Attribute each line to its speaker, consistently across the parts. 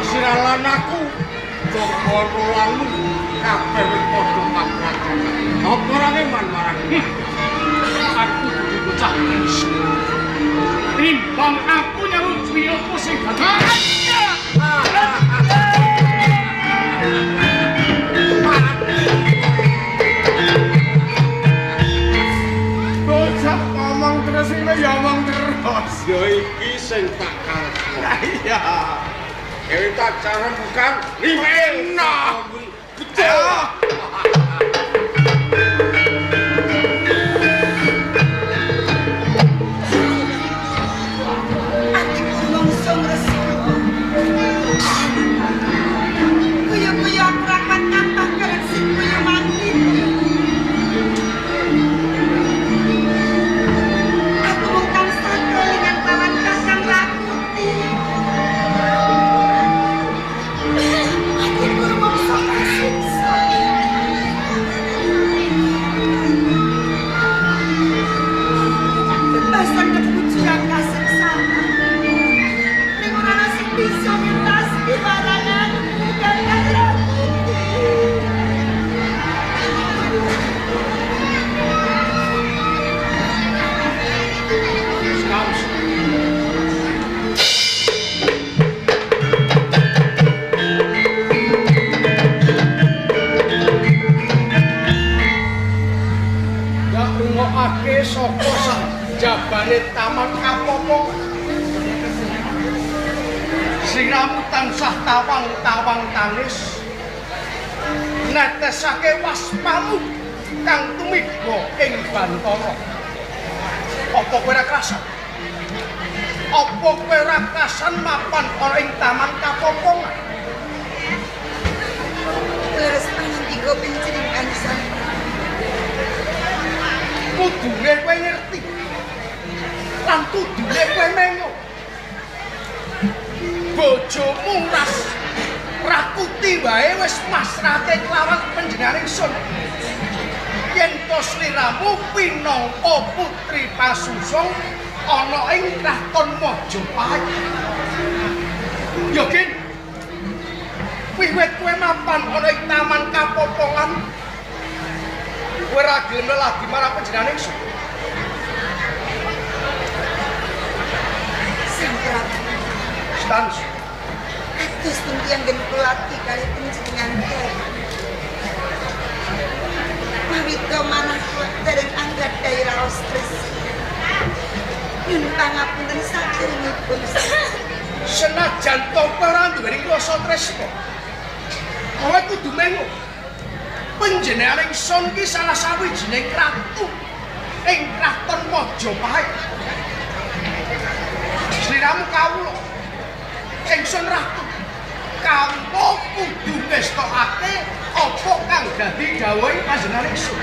Speaker 1: Sira lan aku, Joko lalu kabeh wis padha kaprajan. Apa ora ngeman marang
Speaker 2: Aku dudu bocah manis. Timbang aku nyaruji apa sing dadi.
Speaker 3: Bocah ngomong terus ini ya ngomong terus.
Speaker 1: Ya iki sing tak karepno.
Speaker 3: Iya.
Speaker 1: Dewe tak cara bukan
Speaker 3: Enak.
Speaker 1: Betul.
Speaker 4: Atiku mongso ngresula. Kuyu-kuyu aku rapat tambah keresik kuyu mati. Aku mung tansah kelingan lawan Kakang Rakuti. Atiku rumangsa kasiksa. Bebasan kebujurang kasengsana. Ning ora ana sing bisa ngentasi marang aku Kakang Rakuti.
Speaker 2: Skams. Ya rungokake saka sak jabane Taman Kapopo. Siramu tansah tawang-tawang tangis. Netesake waspamu kang tumiba ing bantara. Apa kowe ora krasan? Apa kowe ora krasan mapan ana ing Taman Kapopongan?
Speaker 4: Leres pangandika panjenengan Sang
Speaker 2: Kudune kowe ngerti. Lan kudune kowe mengo. Bojomu ras Rakuti wae wis masrahke kelawan panjenengan ingsun. Yen to sliramu pinangka putri pasusung ana ing kraton Majapahit. Ya Gin. Wiwit kowe mapan ana ing Taman Kapopongan, kowe ora gelem lagi marang panjenengan ingsun.
Speaker 4: Sang Prabu.
Speaker 2: Stans.
Speaker 4: Kados pundi anggen kula ati kalih panjenengan dereng. Mawita manah kula dereng anggadhahi raos tresna. Nyun pangapunten saderengipun Sang
Speaker 2: Senajan to kowe ora duweni rasa tresna, kowe kudu mengo. Panjenengan ingsun ki salah sawijining ratu ing kraton Majapahit. Sliramu kawula. Ingsun ratu. Kawula kudu ngestokake apa kang dadi dawuhe panjenengan ingsun.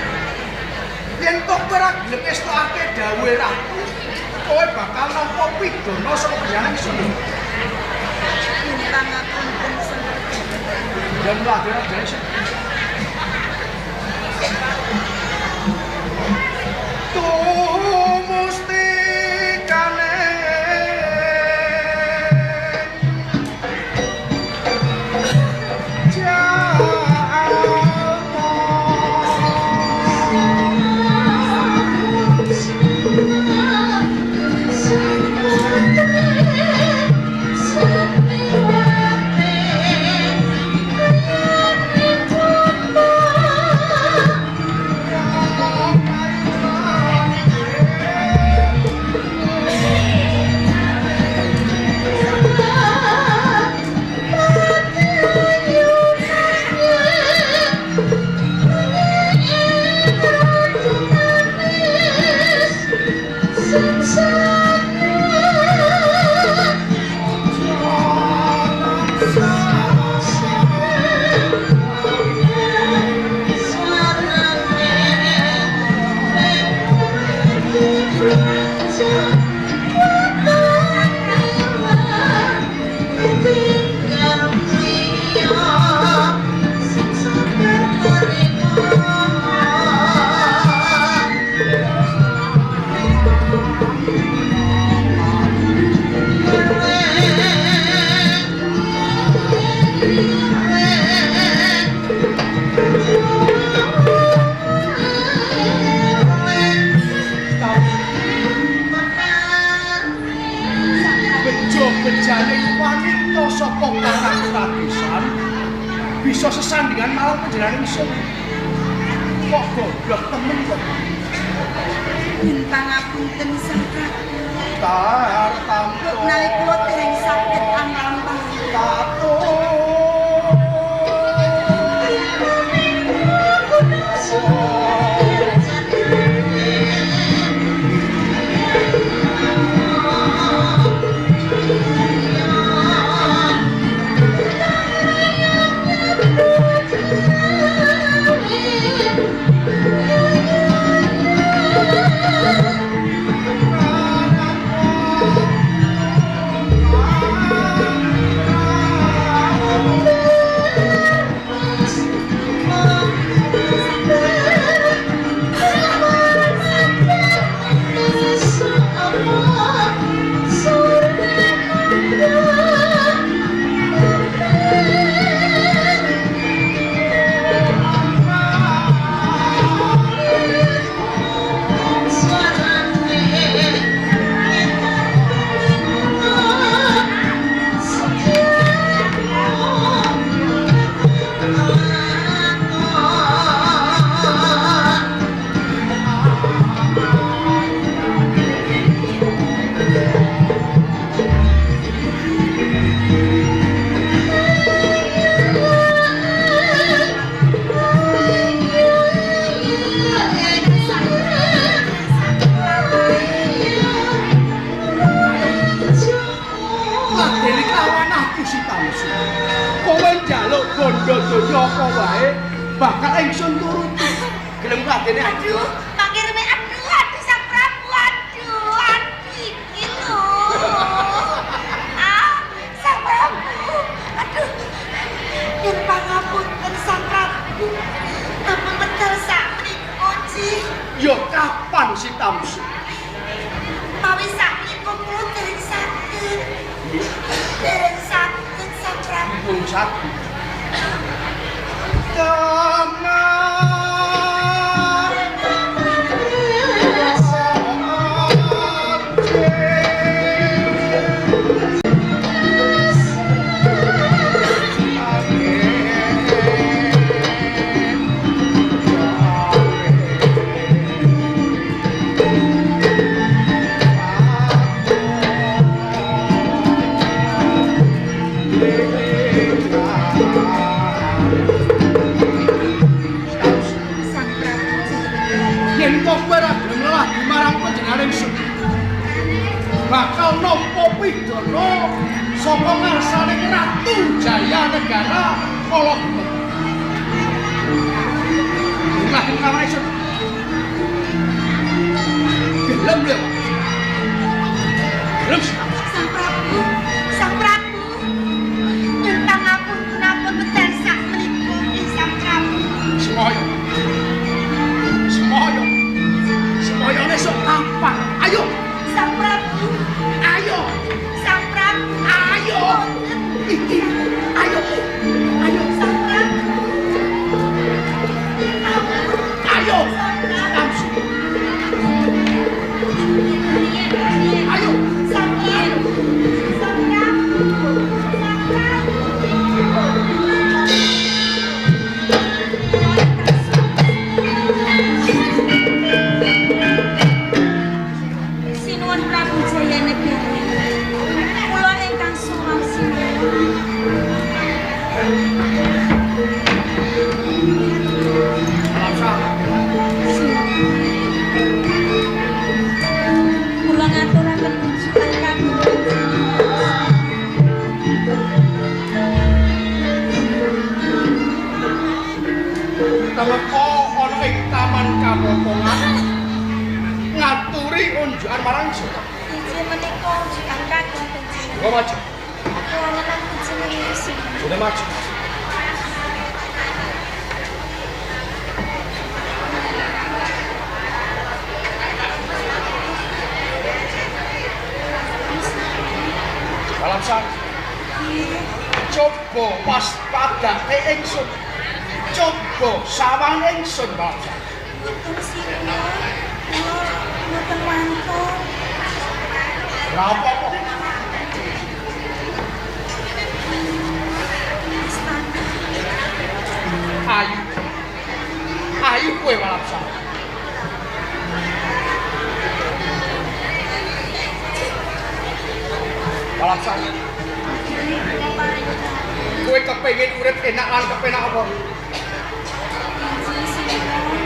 Speaker 2: Yen to kowe ora gelem ngestokake dawuhe ratu, kowe bakal nampa pidana saka panjenengan ingsun.
Speaker 4: Nyun pangapunten Sang Prabu.
Speaker 2: Ya mlah dhewe ingsun.
Speaker 1: Tumustikane jalma.
Speaker 2: Kakangku Kadesan bisa sesandingan marang panjenengan ingsun. Kok goblok temen kok.
Speaker 4: Nyuwun pangapunten Sang Prabu.
Speaker 2: Tar tampa
Speaker 4: Menawi kula dereng saged anglampahi
Speaker 2: tato. Ladeni kawan aku si Tamsu. Kowe njaluk bondo donya apa wae, bakal ingsun turuti. Gelem ladeni aku.
Speaker 4: Aduh, mangkirme aduh, aduh Sang Prabu, aduh, aduh iki lho. Ah, Sang Prabu, aduh. Nyuwun pangapunten Sang Prabu. Ampun medal sakmenika, Ji.
Speaker 2: Ya kapan si Tamsu?
Speaker 4: Mawi sakmenika kula dereng saged. Dereng saged Sang Prabu.
Speaker 2: Pun saged. Tenang.
Speaker 4: Sang Prabu.
Speaker 2: Yen kok kowe ora gelem leladi marang panjenengan ingsun, bakal nampa pidana saka ngarsane Ratu Jaya Negara Kala Gupta. Leladi marang ingsun. Gelem lho. Gelem sih.
Speaker 4: Sang Prabu, Sang Prabu. Nyuwun pangapunten ampun medal sakmenika nggih Sang Prabu.
Speaker 2: Semoyo. Semoyo. Semoyone sok kapan? Ayo,
Speaker 4: Sang Prabu,
Speaker 2: ayo,
Speaker 4: Sang Prabu.
Speaker 2: Ayo. Iki, ayo. Ayo,
Speaker 4: Sang Prabu. Ampun.
Speaker 2: Ayo.
Speaker 4: Sang Prabu.
Speaker 2: Tamsu. Ayo.
Speaker 4: Sang Prabu. Sang Prabu. Sang Prabu.
Speaker 5: Sinuwun Prabu Jayanegara. Kula ingkang suwang sinuwun. Kula ngaturaken kunjungan kagem panjenengan.
Speaker 2: Tumeka ana ing Taman Kamopongan ngaturi unjukan marang ingsun.
Speaker 5: Inggih menika unjukan kagem panjenengan.
Speaker 2: Monggo maju.
Speaker 5: Kula menang panjenengan sinuwun.
Speaker 2: Sudah maju. Salam sar. Coba waspadake ingsun. Coba sawang ingsun, Bapak.
Speaker 5: Mboten sinuwun. Kula mboten wantun.
Speaker 2: Ora apa-apa. Kowe kepengin urip enak lan kepenak apa?
Speaker 5: Injih sinuwun.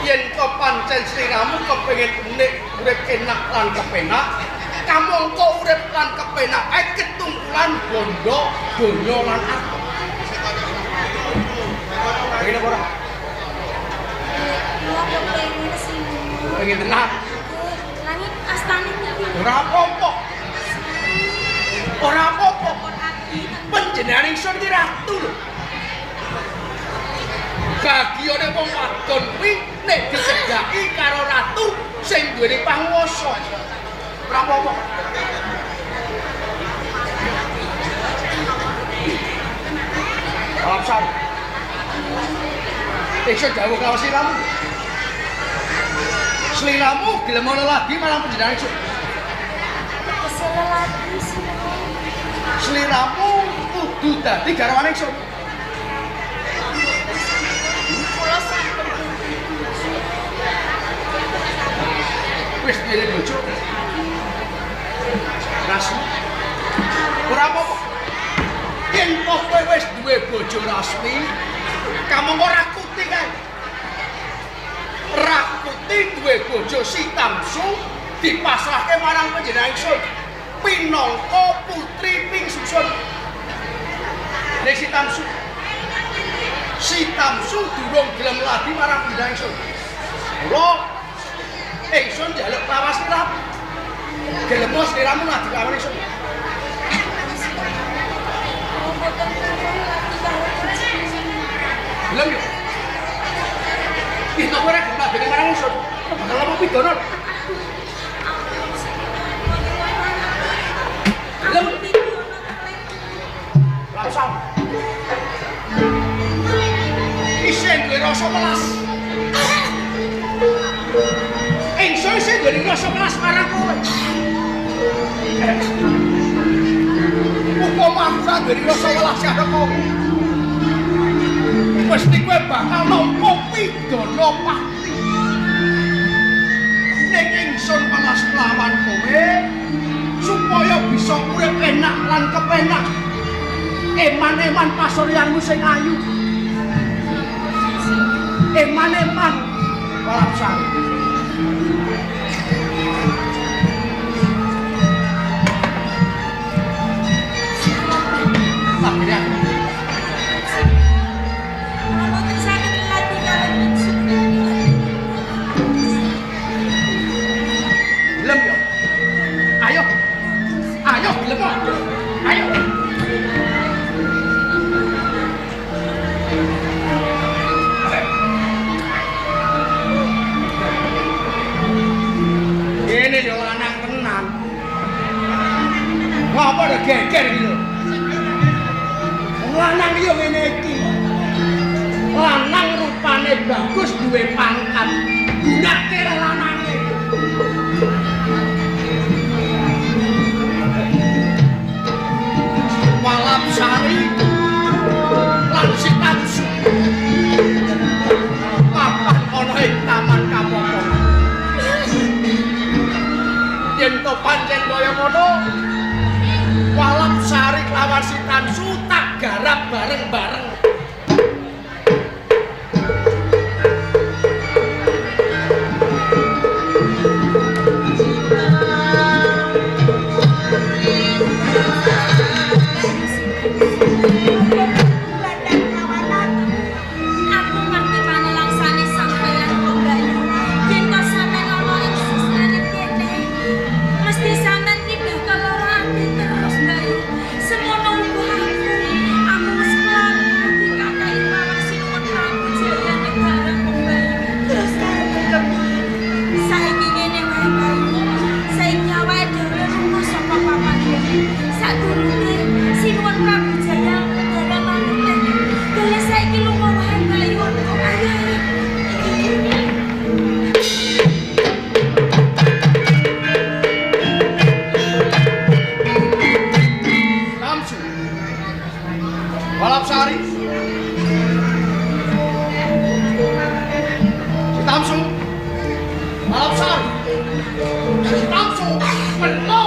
Speaker 2: Yen to pancen sliramu kepengin unik urip enak lan kepenak, kamangka urip lan kepenak ae ketungkulan bondo, donya lan arta. Pengen apa ora?
Speaker 5: Kula kepengin sinuwun.
Speaker 2: Pengen tenan.
Speaker 5: Nanging astane niki
Speaker 2: Ora apa-apa. Ora apa-apa.
Speaker 5: kok abdi ten
Speaker 2: Panjenengan ingsun iki ratu lho. Bagiyane wong wadon kuwi nek dicedhaki karo ratu sing duweni panguwasa. Ora apa-apa. Alapsar. Ingsun dawuh karo sliramu. Sliramu gelem ana lagi marang panjenengan ingsun.
Speaker 5: kesel lagi sinuwun.
Speaker 2: Sliramu kudu dadi garwane ingsun.
Speaker 5: Kula sampun dadi bojo.
Speaker 2: Wis duwe bojo. Rasmi. Ora apa-apa. Yen to kowe wis duwe bojo rasmi, kamangka Rakuti kae. Rakuti duwe bojo si Tamsu dipasrahke marang panjenengan ingsun pinangka putri pingsusun. Nek si Tamsu, si Tamsu durung gelem lagi marang panjenengan ingsun. Mula ingsun njaluk lawas sliramu. Gelem sliramu lagi lawan ingsun.
Speaker 5: Kula boten purun lagi karo panjenengan.
Speaker 2: Gelem yo. Ih, kok ora gelem lagi marang ingsun. Bakal apa pidana?
Speaker 5: Ampun sinuwun, kula nyuwun
Speaker 2: Gelem.
Speaker 5: pidana kalih.
Speaker 2: Langsung. Isih duwe rasa welas. Ingsun isih duwe rasa welas marang kowe. Upama aku ora duwe rasa welas karo kowe, mesti kowe bakal nampa pidana pati. Ning ingsun welas lawan kowe supaya bisa urip enak lan kepenak. Eman-eman pasuryanmu sing ayu. Eman-eman Walapsari. Akhirnya
Speaker 5: Kula boten saged lagi kalih panjenengan.
Speaker 2: gelem yo. Ayo. Ayo gelem. Ayo. Ini yo lanang tenan. Ngapa udah geger iki lho? Wong lanang iki yo ngene iki. Lanang rupane bagus duwe pangkat. Gunake lanange. Walapsari lan si Tamsu papan ana ing Taman Kamoko. Yen to pancen kaya ngono, Walapsari kelawan si Tamsu tak garap bareng-bareng.
Speaker 5: Aku ngerti panelangsane sampeyan kok Bayu. Yen to sampeyan ana ing sisane kene, mesti sampeyan ki bakal lara ati terus Bayu. Semono uga aku. Aku wis kelakon dikakai marang Sinuwun Prabu Jaya Negara kok Bayu. Terus karepe kepiye? Saiki ngene wae Bayu. Saiki awake dhewe lunga saka papan kene. Sadurunge Sinuwun Prabu Jaya Negara manut. Dole saiki lunga wae Bayu. Ayo ayo. Iki.
Speaker 2: Tamsu. Walapsari. Si Tamsu. Walapsari. Si Tamsu. Melo.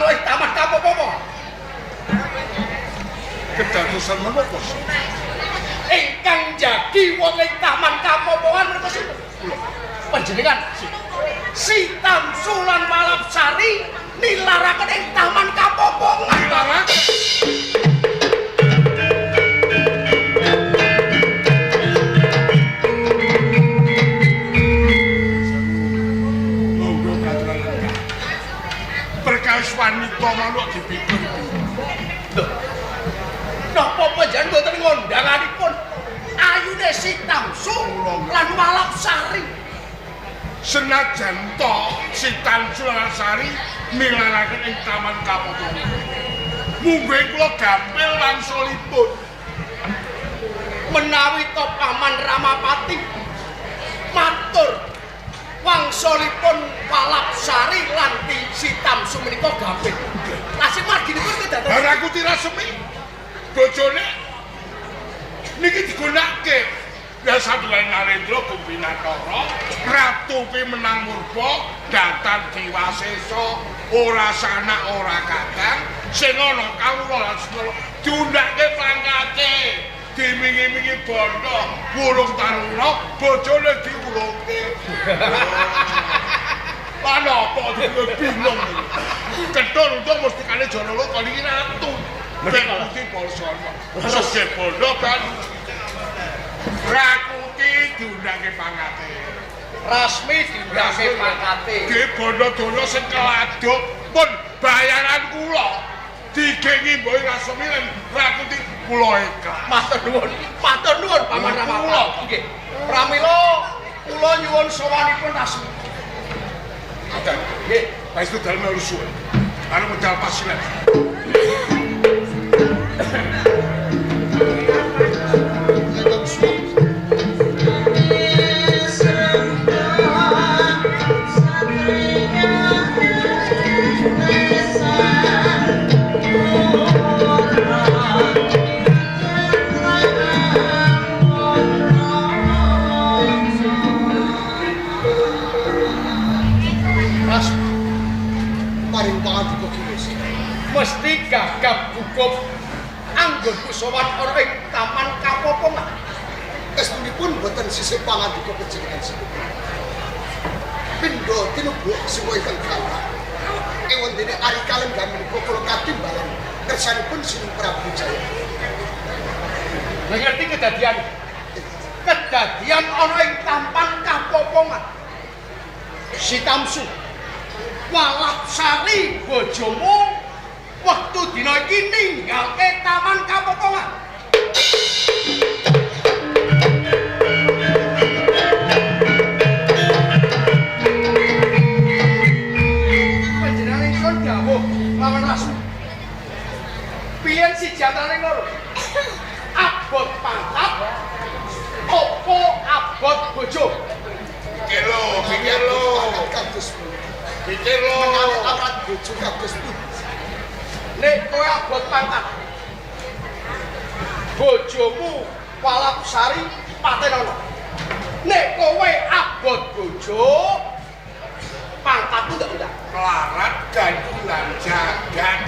Speaker 2: ana ing Taman Kapopongan.
Speaker 1: Kedadosan menapa?
Speaker 2: Ingkang jagi wong ing Taman Kapopongan menika sinten? Panjenengan Si Tamsu lan Walapsari nilaraken ing Taman Kapopongan.
Speaker 1: Nilaraken. Monggo katuran lenggah. Perkawis wanita manuk dipikir.
Speaker 2: Lho. Napa panjenengan mboten ngondanganipun ayune Si Tamsu lan Walapsari?
Speaker 1: Senajan to Si Tamsu lan Walapsari nilaraken ing Taman Kapopongan. Mungguh kula gampil wangsulipun.
Speaker 2: Menawi to Paman Ramapati matur wangsulipun Walapsari lan Si Tamsu menika gampil. Lajeng marginipun kedadosan
Speaker 1: Lah aku tirasemi bojone niki digunakake. Ya satunggal Narendra Gumpinatara, ratu pimenang murba, datan diwasesa, ora sanak ora kakang, sing ana kawula lan semana diundhake pangkate, dimingi-mingi bondo, wulung taruna, bojone diwulungke. Lan apa dhewe bingung. Ketul untung mustikane Janaloka niki ratu. Ben putih Balsana. Sugih bondo kan. Rakuti diundhake pangkate.
Speaker 2: Rasmi diundhake pangkate.
Speaker 1: Nggih bondo-dono sing keladuk pun bayaran kula. Digengi mboke Rasmi lan Rakuti kula ikhlas.
Speaker 2: Matur nuwun. Matur nuwun Paman Ramapati. Nggih. Pramila kula nyuwun sowanipun Rasmi.
Speaker 1: Nggih, paestu dalem harus suwe. Arep medal pasilen.
Speaker 2: Mesti gagap gugup anggonku sowan ana ing Taman Kapopongan.
Speaker 6: Estunipun boten sisih pangandika panjenengan sedaya. Pindha tinubuk siwa ingkang gampang. Ewondene ari kalenggan menika kula katimbalan kersanipun Sinuwun Prabu Jaya.
Speaker 2: Lah ngerti kedadian. Kedadian ana ing Taman Kapopongan. Si Tamsu Walapsari bojomu wektu dina iki ninggalke Taman Kapopongan. Panjenengan ingsun dawuh lawan Rasul. Pilihan siji antaraning loro. Abot pangkat opo abot bojo?
Speaker 1: Pikir lho, pikir lho. Pikir lho.
Speaker 6: Menawi awrat bojo kados pundi?
Speaker 2: Nek kowe abot pangkat bojomu Walapsari patenono. Nek kowe abot bojo pangkatmu ndak ndak
Speaker 1: melarat gandulan jagat.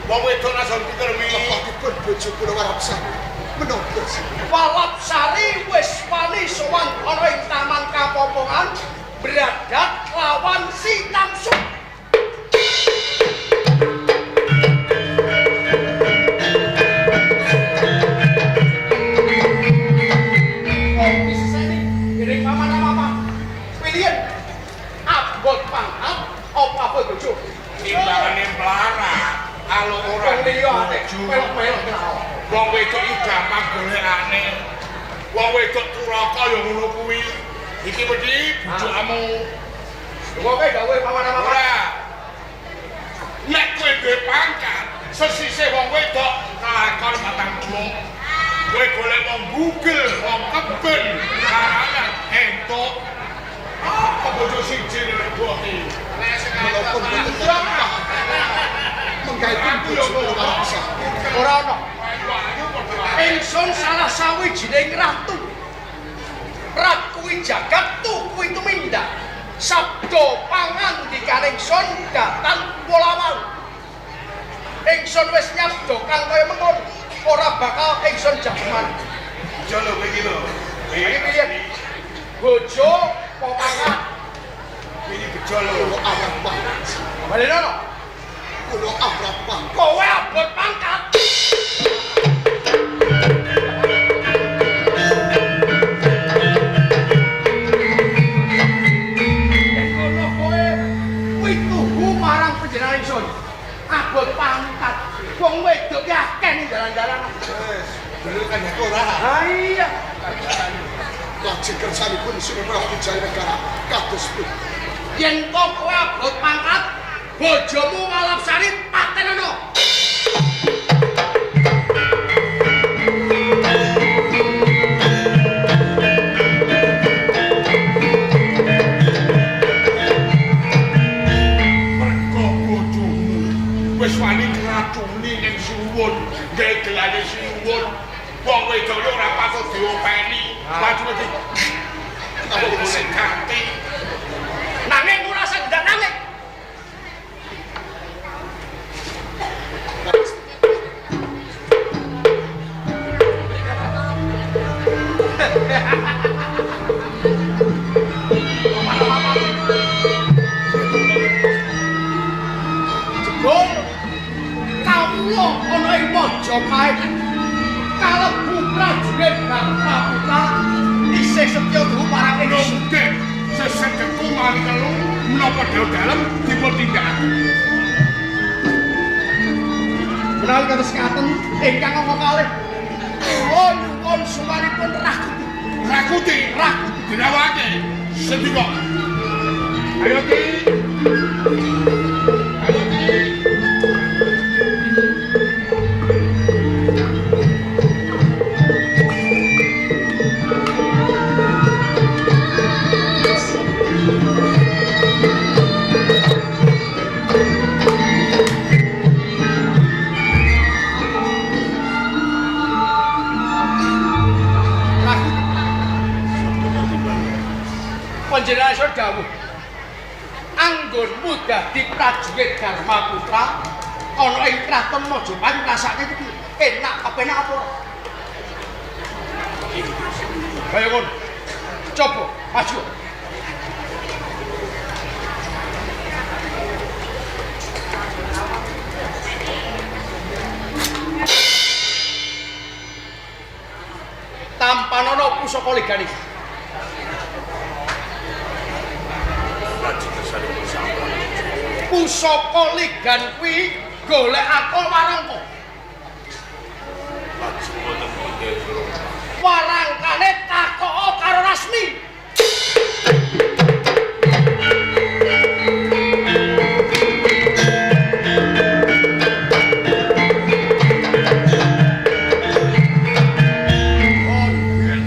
Speaker 1: Wong wedok asal pikir mi.
Speaker 6: Lepatipun bojo kula Walapsari menapa sih?
Speaker 2: Walapsari wis wani sowan ana ing Taman Kapopongan bradat lawan Si Tamsu. Abot pangkat apa abot bojo?
Speaker 1: Timbangane melarat, alo ora
Speaker 2: bojo. Pelok-pelok.
Speaker 1: Wong wedok iki gampang golekane. Wong wedok turaka ya ngono kuwi. Iki mesti bujukamu.
Speaker 2: Lho kowe dawuhe Paman Ramapati.
Speaker 1: Ora. Nek kowe duwe pangkat, sesisih wong wedok kelakon patang puluh. Kowe golek wong bugel, wong keben, karangan entuk. Apa bojo siji nek boki?
Speaker 6: Menapa mboten menggaipun bojo kula Walapsari.
Speaker 2: Ora ana. Ingsun salah sawijining ratu. Rat kuwi jagat, tu kuwi tumindak. Sabda pangandikane ingsun datan wolawal. Ingsun wis nyabdo kang kaya mengkono, ora bakal ingsun jaman.
Speaker 1: Bojo lho kowe iki lho.
Speaker 2: Iki piye? Bojo apa pangkat?
Speaker 1: Iki bejo lho.
Speaker 6: Kula amrat pangkat.
Speaker 2: Balenono.
Speaker 6: Kula amrat pangkat.
Speaker 2: Kowe abot pangkat. Yen kono kowe wituhu marang panjenengan ingsun. Abot pangkat. Wong wedok ki akeh ning dalan-dalan.
Speaker 1: Wis, bener kan ya ora.
Speaker 2: Ha iya.
Speaker 6: Lajeng kersanipun Sinuwun Prabu Jayanegara kados pundi?
Speaker 2: Yen to kowe abot pangkat, bojomu Walapsari patenono.
Speaker 1: Mergo bojomu wis wani ngracuni ning suwun, gawe gelane suwun. Wong wedok iki ora patut diopeni. Laju iki.
Speaker 6: Kenapa
Speaker 1: Golek ganti.
Speaker 2: Nanging ora sendak nanging. Jebul kawula ana ing Majapahit kalebu prajurit Dharma Putra isih setya tuhu marang ingsun.
Speaker 1: Nggih, sesengkeku mari telu menapa dawuh dalem dipun tindakake.
Speaker 2: Menawi kados ngaten ingkang angka kalih kula nyuwun sumanipun Rakuti.
Speaker 1: Rakuti,
Speaker 2: Rakuti
Speaker 1: dirawake. Sendika. Ayo Ki. Ayo Ki.
Speaker 2: Rakuti. Panjenengan iso dawuh anggonmu dadi prajurit Dharma Putra ana ing kraton Majapahit ngrasake iki enak kepenak apa ora? Kaya ngono. Coba maju. Tampanono pusaka ligane. Pusaka ligan kuwi golek aku warangka. Warangkane takok karo Rasmi.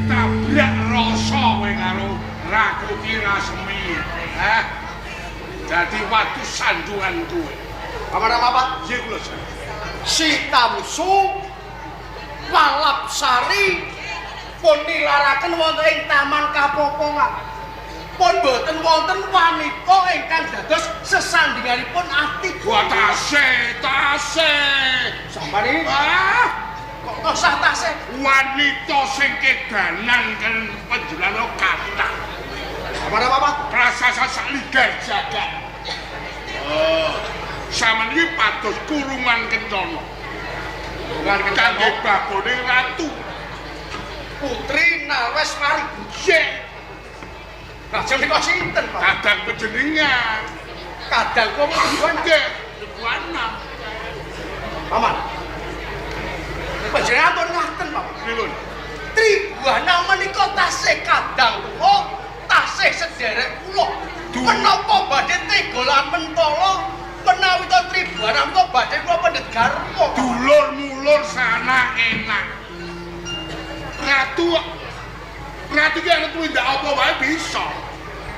Speaker 1: Tabrak rasa kowe karo Rakuti Rasmi. Hah? Dadi watu sandungan kowe.
Speaker 2: Paman apa?
Speaker 1: Nggih kula jenengan.
Speaker 2: Si Tamsu Walapsari pun nilaraken wonten ing Taman Kapopongan. Pun boten wonten wanita ingkang dados sesandinganipun ati.
Speaker 1: Wah tasih, tasih.
Speaker 2: Sampane
Speaker 1: Ah,
Speaker 2: kok tosah tasih.
Speaker 1: wanita sing kedanan kan panjenengan kathah.
Speaker 2: Paman apa?
Speaker 1: Prasasa saligar jagat. Oh, sampeyan iki pados kurungan kencana.
Speaker 2: Kurungan kencana.
Speaker 1: Kangge babone ratu.
Speaker 2: Putri Nalweswari.
Speaker 1: Nggih,
Speaker 2: Lajeng nika sinten, Pak?
Speaker 1: kadang panjenengan.
Speaker 2: Kadang kula mboten
Speaker 1: Nggih, Buana.
Speaker 2: Paman. Panjenengan pun ngaten, Paman.
Speaker 1: Pripun?
Speaker 2: Tribuana menika tasih kadang kula, tasih sederek kula. Menapa badhe tega lan mentala menawi to Tribuana menika badhe kula pendhet garwa.
Speaker 1: Dulur mulur sana enak. Ratu Ratu ki ana tuwindak apa wae bisa.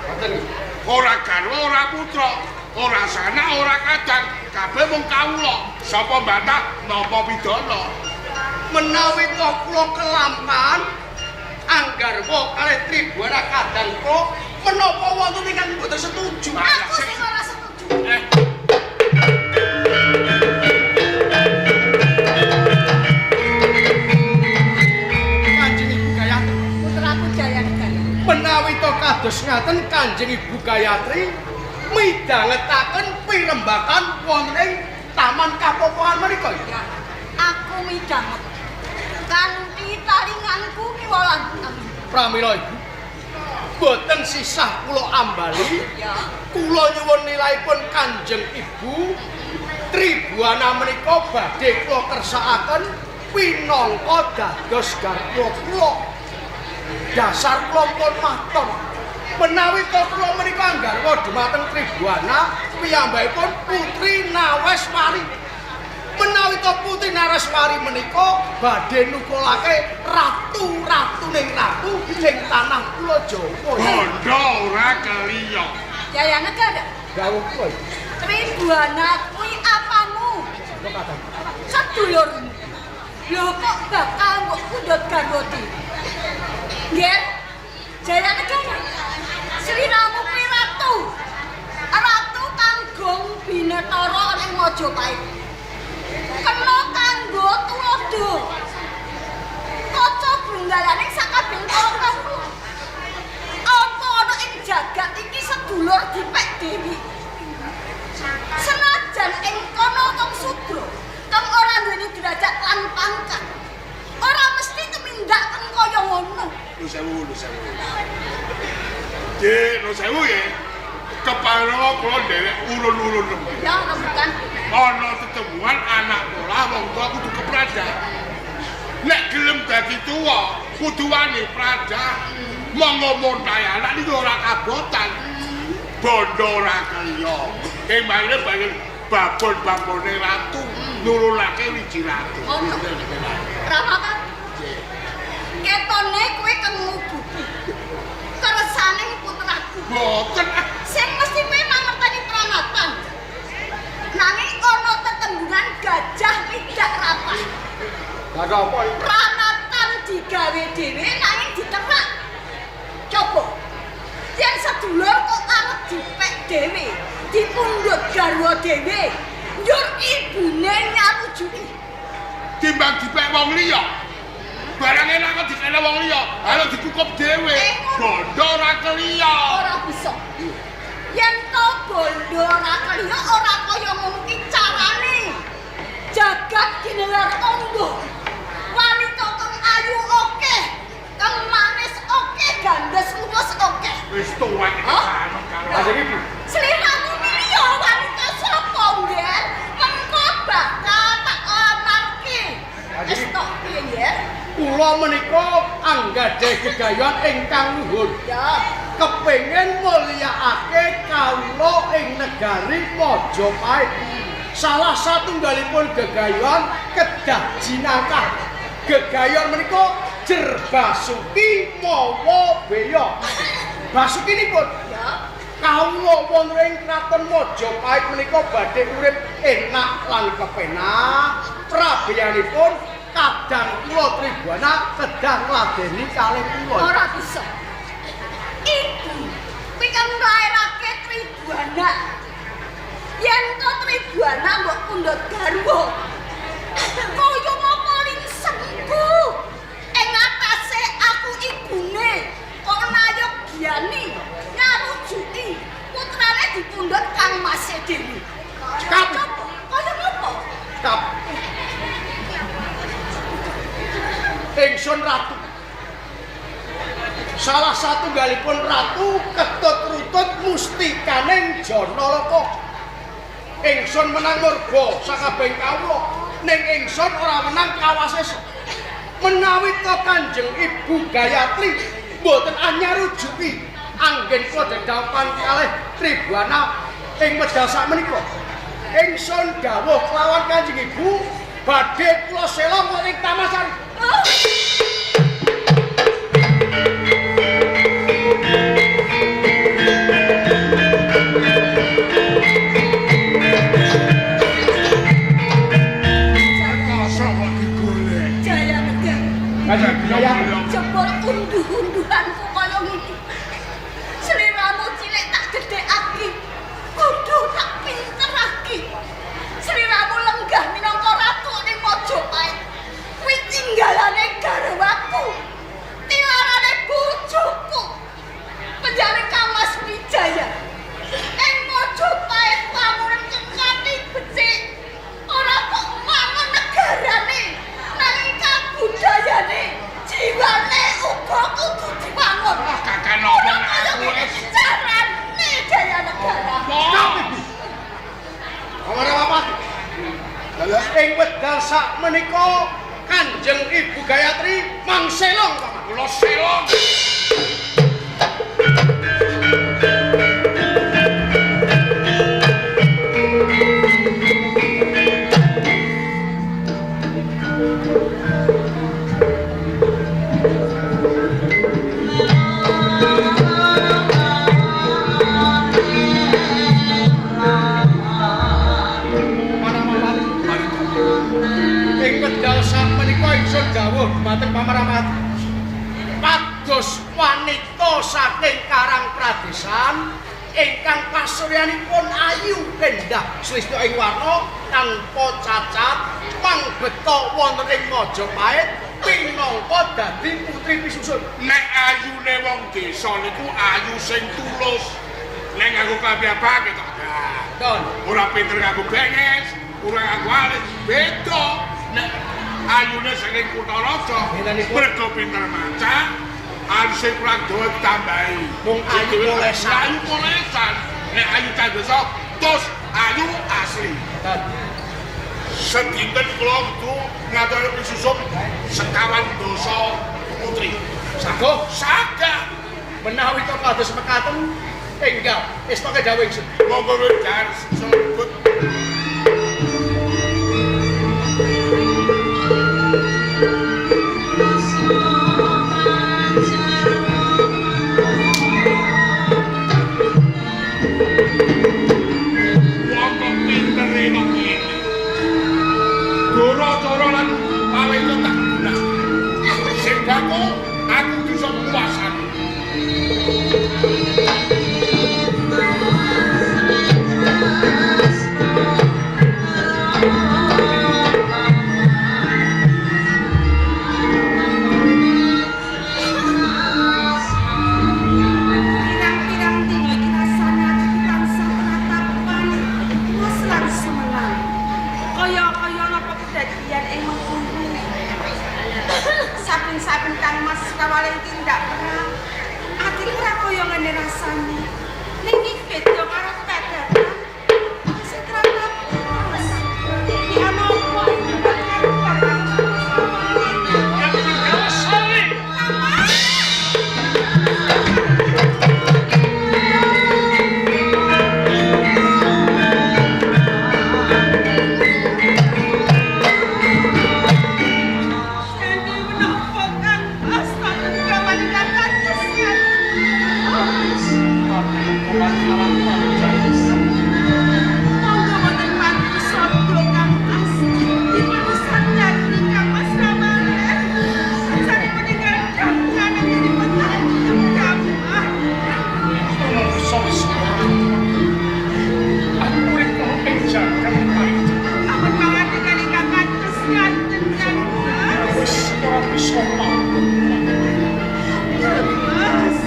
Speaker 2: Ngoten.
Speaker 1: Ora garwa, ora putra, ora sana, ora kadang, kabeh mung kawula. Sapa mbantah nampa pidana.
Speaker 2: Menawi to kula kelampahan anggarwa kalih Tribuana kadang kula, menapa wonten ingkang mboten setuju?
Speaker 4: Aku sing ora setuju.
Speaker 1: Eh.
Speaker 2: Kados ngaten Kanjeng Ibu Gayatri midhangetaken pirembakan wonten ing Taman Kapopohan menika.
Speaker 4: Ya, aku midhanget kanthi talinganku kiwa lan tengen.
Speaker 2: Pramila Ibu, boten sisah kula ambali.
Speaker 4: Ya.
Speaker 2: Kula nyuwun nilahipun Kanjeng Ibu Tribuana menika badhe kula kersakaken pinangka dados garwa kula. Dasar kula pun maton. Menawi to kula menika anggarwa dumateng Tribuana piyambakipun Putri Naweswari. Menawi to Putri Naweswari menika badhe nukulake ratu-ratuning ratu ing tanah Pulo Jawa.
Speaker 1: Bondo ora keliya.
Speaker 4: Jaya Negara.
Speaker 2: Dawuh kula.
Speaker 4: Tribuana kuwi apamu?
Speaker 2: Kok kathah.
Speaker 4: Sedulurmu. Lho kok bakal mbok pundhut garwa dhewe? Nggih. Jaya Negara. Sliramu kuwi ratu. Ratu kang gong binetara ning Majapahit. Kena kanggo tuladha. Kaca brunggalane sakabeh para kawula. Apa ana ing jagat iki sedulur dipek dewi? Senajan ing kono wong sudra kang ora duweni derajat lan pangkat, ora mesti tumindak kang kaya ngono.
Speaker 1: Nuwun sewu, nuwun sewu. Nggih, nuwun sewu ya. Kepara kula nderek urun-urun nembe.
Speaker 4: Ya, rembukan.
Speaker 1: Ana tetemuan anak pola wong tuwa kudu kepradah. Nek gelem dadi tuwa, kudu wani pradah. Monggo montahe anak niku ora kabotan. Bondo ora kaya. Ing mangke bangun babon-babone ratu nurunake wiji ratu.
Speaker 4: Ono. Ramapa? Ketone kowe kang ngubuki kersane putraku.
Speaker 1: Boten.
Speaker 4: Sing mesti kowe mangerteni pranatan. Nanging ana tetembungan gajah tidak rapah.
Speaker 2: Gajah apa?
Speaker 4: Pranatan digawe dhewe nanging diterak. Coba. Yen sedulur kok arep dipek dhewe, dipundhut garwa dhewe, njur ibune nyarujuki.
Speaker 1: Timbang dipek wong liya. Barang enak kok dikene wong liya, halo dikukup dhewe. Bondo ora keliya.
Speaker 4: Ora bisa. Yen to bondo ora keliya ora kaya ngono ki carane. Jagat ginelar tangga. Wanita kang ayu akeh, kang manis akeh, gandes luwes akeh.
Speaker 1: Wis tuwek manut karo.
Speaker 2: Kanjeng Ibu.
Speaker 4: Sliramu milih wanita sapa, Ngger? Mengko bakal tak lamarke. Wis tok piye, Ngger?
Speaker 2: Kula menika anggadhahi gegayuhan ingkang luhur.
Speaker 4: Ya.
Speaker 2: Kepengin mulyakake kawula ing negari Majapahit. Salah satunggalipun gegayuhan kedah jinakah. Gegayuhan menika Jerbasuki mawa beya. Basukinipun
Speaker 4: ya.
Speaker 2: Kawula wonten ing kraton Majapahit menika badhe urip enak lan kepenak. Prabeyanipun kadang kula Tribuana kedah ngladeni kalih kula.
Speaker 4: Ora bisa. Ibu kuwi kang nglairake Tribuana. Yen to Tribuana mbok pundhut garwa, kaya ngapa lingsemku ing atase aku ibune kok nayogyani ngarujuki putrane dipundhut kang mase dhewe.
Speaker 2: Cekap.
Speaker 4: Kaya ngapa?
Speaker 2: Cekap. Ingsun ratu. Salah satunggalipun ratu ketut rutut mustikaning Janalaka. Ingsun menang murga sakabehing kawula, ning ingsun ora menang kawasesa. Menawi to Kanjeng Ibu Gayatri mboten anyarujuki anggen kula dedhapan kalih Tribuana ing wedal sakmenika. Ingsun dawuh kelawan Kanjeng Ibu badhe kula sela ing Tamasari.
Speaker 4: Oh.
Speaker 1: Kosok kok digolek.
Speaker 4: Jaya Negara.
Speaker 2: Kanjeng Gayatri.
Speaker 4: Jebul unduh-unduhanku kaya ngene. Sliramu cilik tak gedhekake. Kudu tak pinterake. Sliramu lenggah minangka ratu ning Majapahit. Kuwi tinggalane garwaku. Tilarane bojoku. Penjare kawula
Speaker 2: Ing wekdal sak menika Kanjeng Ibu Gayatri mangselong paman.
Speaker 1: Kula selong.
Speaker 2: Ing wekdal sak menika ingsun dawuh dhumateng Pamaramati. Pados wanita saking Karang Pradesan ingkang pasuryanipun ayu endah sulistya ing warna tanpa cacat mangbeta wonten ing Majapahit pinangka dadi putri pisusun.
Speaker 1: Nek ayune wong desa niku ayu sing tulus. Nek nganggo klambi apa ketok.
Speaker 2: Don,
Speaker 1: Ora pinter nganggo benges, ora nganggo alis, beda. Nek ayune saking kutha raja, mergo pinter maca, alise kurang dawa ditambahi.
Speaker 2: Mung ayu polesan.
Speaker 1: Ayu polesan. Nek ayu cah desa, tos ayu asli.
Speaker 2: Don.
Speaker 1: Sedinten kula kudu ngaturake pisusun sekawan dasa putri.
Speaker 2: Saguh
Speaker 1: Sagah.
Speaker 2: Menawi to kados mekaten enggal estoke dawuh ingsun.
Speaker 1: Monggo wedhar sebut. Wong kok pintere kok ngene. Dora-dora lan paweka tak gunakake. Sing baku aku bisa kuasani.
Speaker 5: Pirang-pirang dina iki rasane atiku tansah tratapan was lan sumelang. Kaya-kaya napa kedadian ing mengkono. Saben-saben Kang Mas kawaling tindak perang, atiku ora kaya ngene rasane. Ning iki beda karo kedadapan. Sing tratapan. Iki ana apa ing kabar Kanthi menapa Kang Mas kawan kados Monggo wonten panti sabda Kang Mas. Dipun sadari Kang Mas Ramane. Sanipun ingkang dangan dipun Kang Mas.
Speaker 1: Aku urip ing jagat
Speaker 5: Ampun pangandikan ingkang kados ngaten Kang Mas.
Speaker 1: wis ora bisa mlaku.
Speaker 5: Kang Mas.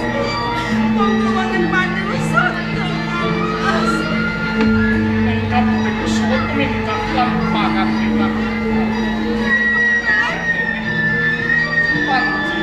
Speaker 5: Monggo wonten panti sabda Kang Mas.
Speaker 1: Engkau putri minta lan pangandikan. Panji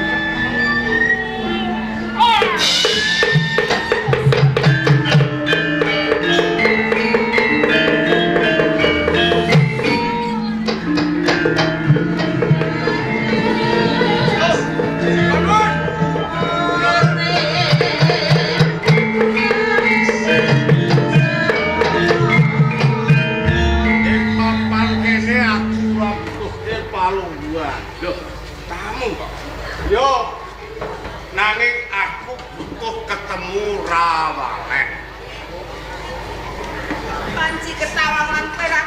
Speaker 3: Ing papan kene aku ora butuhke palungguhan.
Speaker 1: Loh, tamu kok.
Speaker 3: Yo. Nanging aku butuh ketemu Rawaleh.
Speaker 5: Panci ketawang lan perak.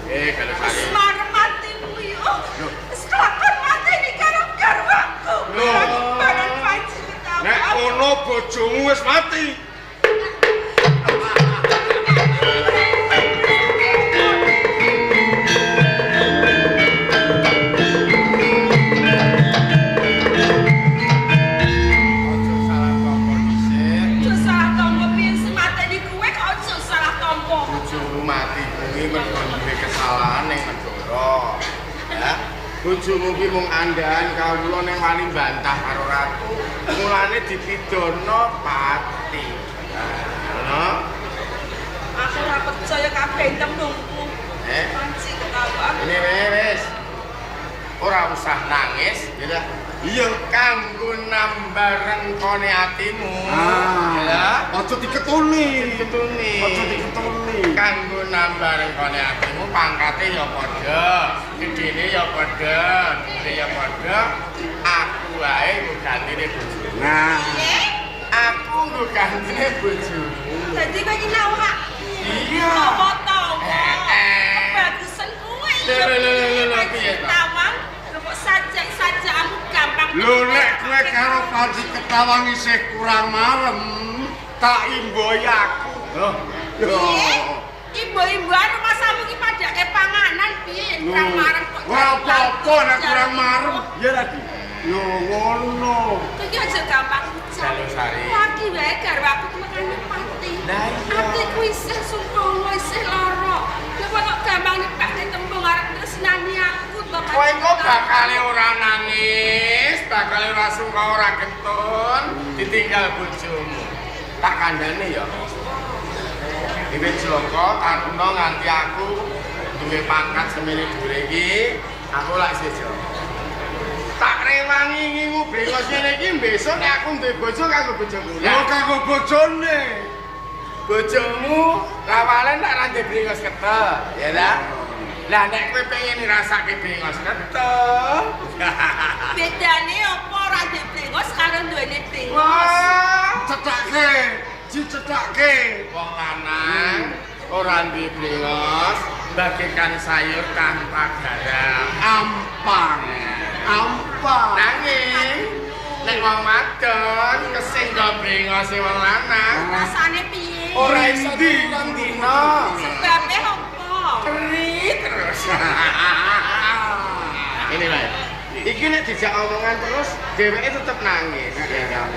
Speaker 3: Kalau
Speaker 5: Wis marem atimu yo. Wis kelakon mateni karo garwaku.
Speaker 3: Loh.
Speaker 5: Baran panci ketawang.
Speaker 3: Nek ngono bojomu wis mati. Aja salah tampa dhisik.
Speaker 5: Aja salah tampa piye sing mateni kowe kok aja salah tampa.
Speaker 3: Bojomu mati kuwi mergo duwe kesalahan ning negara. Ya. Bojomu ki mung andhahan kawula ning wani bantah karo ratu. Mulane dipidana pati. Ngono.
Speaker 5: Aku ora percaya kabeh tembungku.
Speaker 3: Eh?
Speaker 5: Panci Ketawang.
Speaker 3: Ini wis. Ora usah nangis, ya.
Speaker 1: Iya.
Speaker 3: Kanggo nambah rengkone atimu.
Speaker 1: Ah.
Speaker 3: Ya.
Speaker 1: Aja diketuni.
Speaker 3: Diketuni.
Speaker 1: Aja diketuni.
Speaker 3: Kanggo nambah rengkone atimu pangkate ya padha, gedene ya padha, dhuwure ya padha. Aku wae nggo gantine bojomu.
Speaker 1: Nah.
Speaker 3: Aku nggo gantine bojomu.
Speaker 5: Dadi kowe iki nawak.
Speaker 3: Iya.
Speaker 5: Tawa-tawa.
Speaker 3: Eh.
Speaker 5: Kebagusan kowe.
Speaker 3: Lho, lho, lho, lho, lho, piye to?
Speaker 5: Tawang, kok sajak-sajakmu gampang.
Speaker 1: Lho nek kowe karo Panji Ketawang isih kurang marem, tak imboi aku.
Speaker 3: Loh,
Speaker 1: Lho.
Speaker 5: Imbo-imboan rumasamu iki padake panganan piye yen kurang marem kok.
Speaker 1: Ora apa-apa nek kurang marem. Ya tadi. Yo ngono.
Speaker 5: Kowe iki aja gampang ucap.
Speaker 3: Jalungsari.
Speaker 5: Lagi wae garwaku tekane pati.
Speaker 3: Lah iya.
Speaker 5: Atiku isih sungkawa isih lara. Lha kok gampang nyepake tembung arep tresnani aku to.
Speaker 3: Kowe engko bakale ora nangis, bakale ora sungkawa ora getun, ditinggal bojomu. Tak kandhane ya. Wiwit Joko Taruna nganti aku duwe pangkat semene dhuwure iki, aku lak isih Joko. Tak rewangi ngingu brengos ngene iki besok nek aku duwe bojo kanggo bojoku.
Speaker 1: Lho kanggo bojone.
Speaker 3: Bojomu rawalen lak ra ndek brengos ketel, ya ta? Lah nek kowe pengen ngrasake brengos ketel,
Speaker 5: Bedane apa ora ndek brengos karo duwene brengos?
Speaker 3: wah,
Speaker 1: Cethake, dicethake.
Speaker 3: wong lanang ora duwe brengos bagaikan sayur tanpa garam.
Speaker 1: Ampang. Ampang.
Speaker 3: Nanging nek wong wadon kesinggo brengose wong lanang
Speaker 5: Rasane piye?
Speaker 3: ora iso turun dina.
Speaker 5: Sebabe apa?
Speaker 3: Keri terus. Ini lah. Iki nek dijak omongan terus dheweke tetep nangis. Ya kan.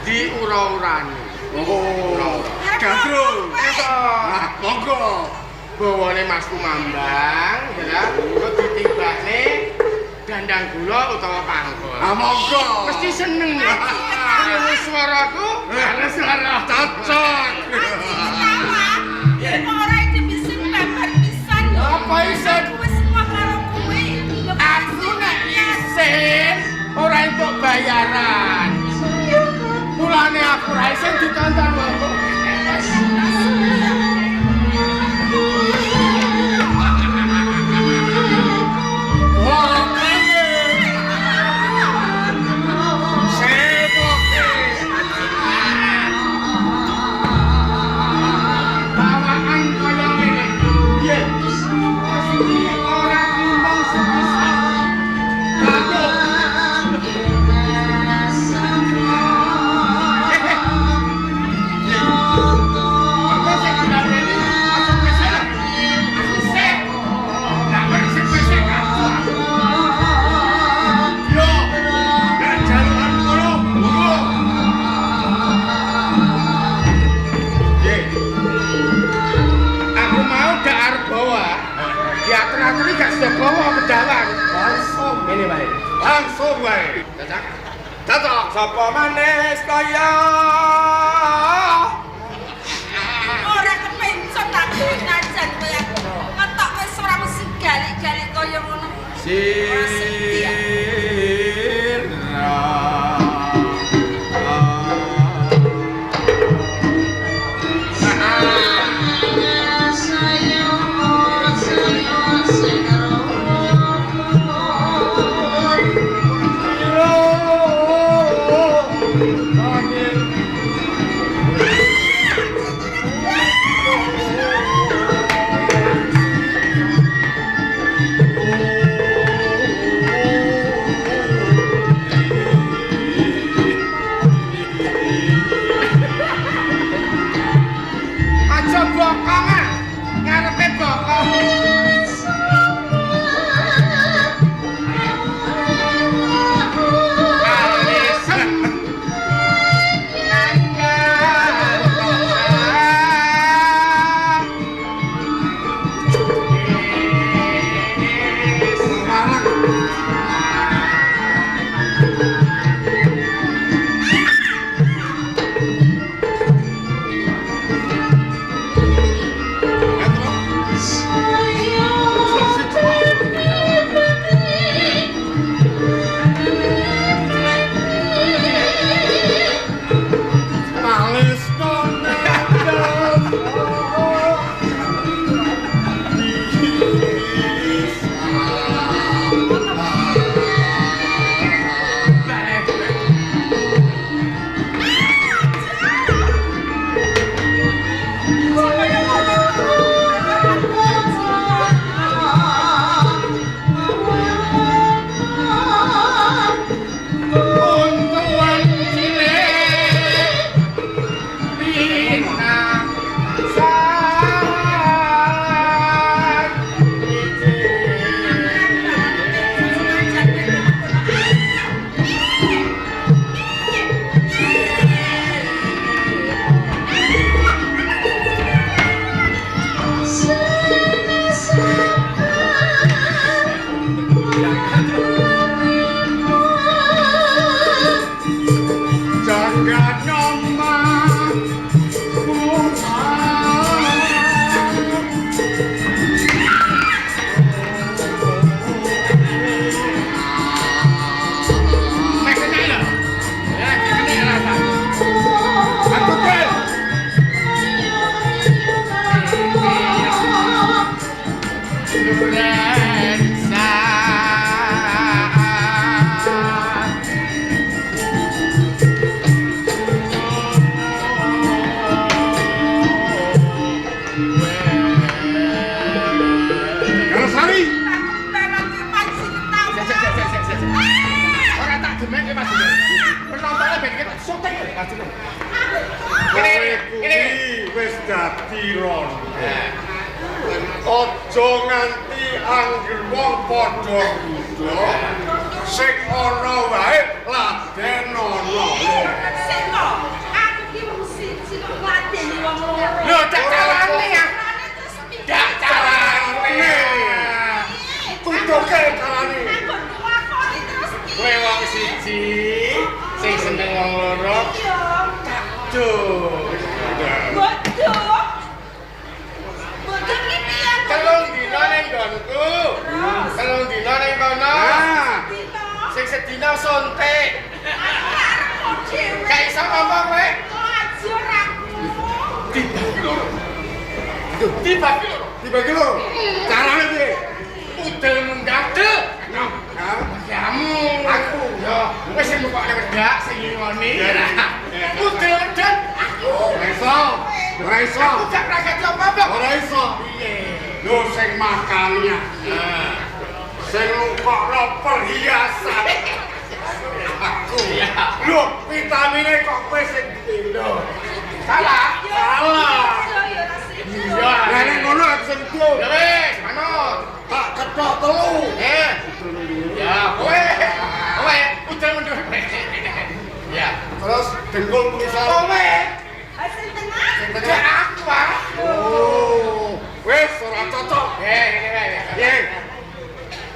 Speaker 3: Diura-urani.
Speaker 1: Oh. Gandrung. Ah, monggo.
Speaker 3: Bawane Mas Kumambang, ya. Kok ditibakne dandang gula utawa pangkul.
Speaker 1: Ah, monggo.
Speaker 3: Mesti seneng. Krungu suaraku, karo suara
Speaker 1: Cocok.
Speaker 5: Aji ketawa. Kok ora iki bisa babar pisan lho.
Speaker 3: Apa isin?
Speaker 5: Aku wis semua karo kowe. Lho, kok
Speaker 3: Aku nek isin ora entuk bayaran. Mulane aku ra isin ditonton wong.
Speaker 1: Wah, seboke.
Speaker 3: Bawaan kaya ngene. Piye? Mesti ora timbang sepisan. Aduh. Aku sing diladeni aja pesek. Aku sik. Lah kowe sing pesek aku.
Speaker 1: Yo. Nek jalukan ngono, monggo.
Speaker 3: Piye? Aku mau gak arep bawa. Diatur-atur iki gak sida bawa kedawan.
Speaker 1: Langsung.
Speaker 3: Ngene wae.
Speaker 1: Langsung wae.
Speaker 3: Cocok.
Speaker 1: Cocok.
Speaker 3: Sapa maneh kaya
Speaker 5: Ora kepencet aku najan kowe aku. Ketok wis ora mesti galik-galik kaya ngono. Ora sedih aku.
Speaker 3: Sira.
Speaker 1: Karasari.
Speaker 3: Ora tak demek Mas. Penontonnya ben kita syuting lho Mas.
Speaker 1: Kowe kuwi wis dadi rondo. Aja nganti angger wong padha ngudha sing ana wae laden ana.
Speaker 4: Sik to, aku ki wong siji kok ngladeni wong loro.
Speaker 3: Lho, dak carane ya.
Speaker 4: Terus piye?
Speaker 3: Dak carane.
Speaker 1: Tutuke carane.
Speaker 4: Aku nglakoni terus piye?
Speaker 3: Kowe wong siji sing seneng wong loro.
Speaker 4: Iya.
Speaker 3: Duh.
Speaker 4: Bodoh. Bodoh ki piye?
Speaker 3: Telung dina ning nggonku. Telung dina ning kono.
Speaker 1: Nah,
Speaker 4: Dina.
Speaker 3: Sing sedina sontek.
Speaker 4: Aku arep kok dhewe.
Speaker 3: Gak iso ngomong kowe.
Speaker 4: Kok ajur aku.
Speaker 1: dibagi loro.
Speaker 3: Dibagi loro.
Speaker 1: Dibagi loro. Carane piye?
Speaker 3: Udel munggah del.
Speaker 1: Nah,
Speaker 3: Kamu. Aku. Yo, wis sing mukokne wedak sing ngoni. Udel wedak aku.
Speaker 1: Ora iso. Ora iso.
Speaker 3: Aku gak pragati apa-apa.
Speaker 1: Ora iso.
Speaker 3: Piye?
Speaker 1: Lho sing makalnya. Sing nukokno perhiasan. Aku. Lho, vitamine kok kowe sing lho.
Speaker 3: Salah.
Speaker 1: Salah.
Speaker 4: Iya, ya ora sida.
Speaker 3: Iya.
Speaker 1: Lah nek ngono aku sing itu.
Speaker 3: Ya wis, manut.
Speaker 1: Tak ketok telu.
Speaker 3: Eh. Ya, kowe. Kowe udel mundur. Ya.
Speaker 1: Terus dengkul tulisan.
Speaker 3: Kowe.
Speaker 4: Hasil tengah.
Speaker 3: Gak aku ah.
Speaker 1: Oh, wis ora cocok.
Speaker 3: Eh, ngene wae.
Speaker 1: Piye?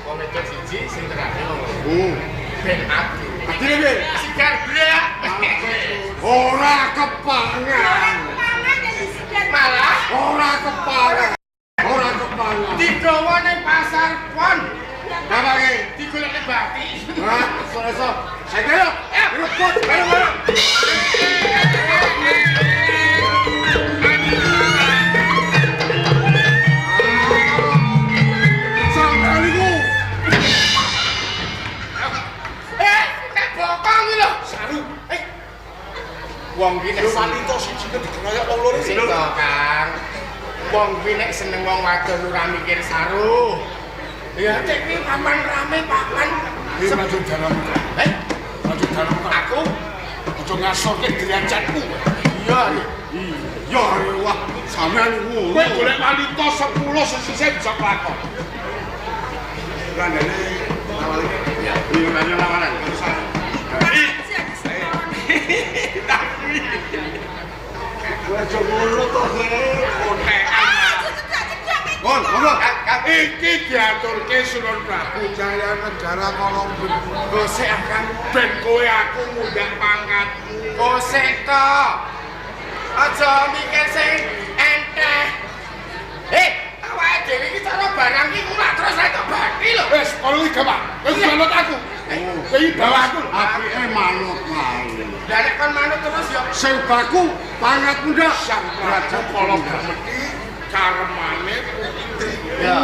Speaker 3: Wong wedok siji sing terakhir wong loro. Ben adil.
Speaker 1: Adile piye?
Speaker 3: Sigar brak.
Speaker 1: Ora kepangan.
Speaker 4: Pangan yang disigar.
Speaker 3: Malah
Speaker 1: Ora kepangan. Ora kepangan.
Speaker 3: digawa ning pasar pon.
Speaker 1: Apa ki?
Speaker 3: Digolekne bati.
Speaker 1: Hah, iso iso. Saiki yo. Rebut, ayo ayo. Sampai niku.
Speaker 3: Eh, nek bokong iki lho.
Speaker 6: Saru.
Speaker 3: Eh. Wong ki nek
Speaker 6: Lho wanita siji kok dikeroyok wong loro
Speaker 3: sing to, Kang. Wong kuwi nek seneng wong wadon ora mikir saru. Ya cek kuwi paman rame paman.
Speaker 1: Iki maju dalam.
Speaker 3: Eh,
Speaker 1: Maju dalam.
Speaker 3: aku
Speaker 1: Aja ngasorke derajatku.
Speaker 3: iya.
Speaker 1: Iya, wah, sampean ngono. Kowe golek wanita 10 sesisih bisa kelakon. Kandhane lawale. Iya, kandhane lawanan. Kowe aja ngono to, Kon, monggo. Iki diaturke Sunan Prabu Jaya Negara Kolombo.
Speaker 3: Gosek akan
Speaker 1: Ben kowe aku ngundang pangkatmu.
Speaker 3: gosek to. Aja mikir sing enteh. Eh, awake dhewe iki cara barang iki ora terus ra tok bati lho.
Speaker 1: Wis, kono iki gampang. Wis manut aku. Kowe iki bawa aku lho. Apike manut wae.
Speaker 3: Lah nek kon manut terus ya
Speaker 1: Sing baku pangkat mundhak Sang Prabu Kolombo mesti karemane putri.
Speaker 3: Ya.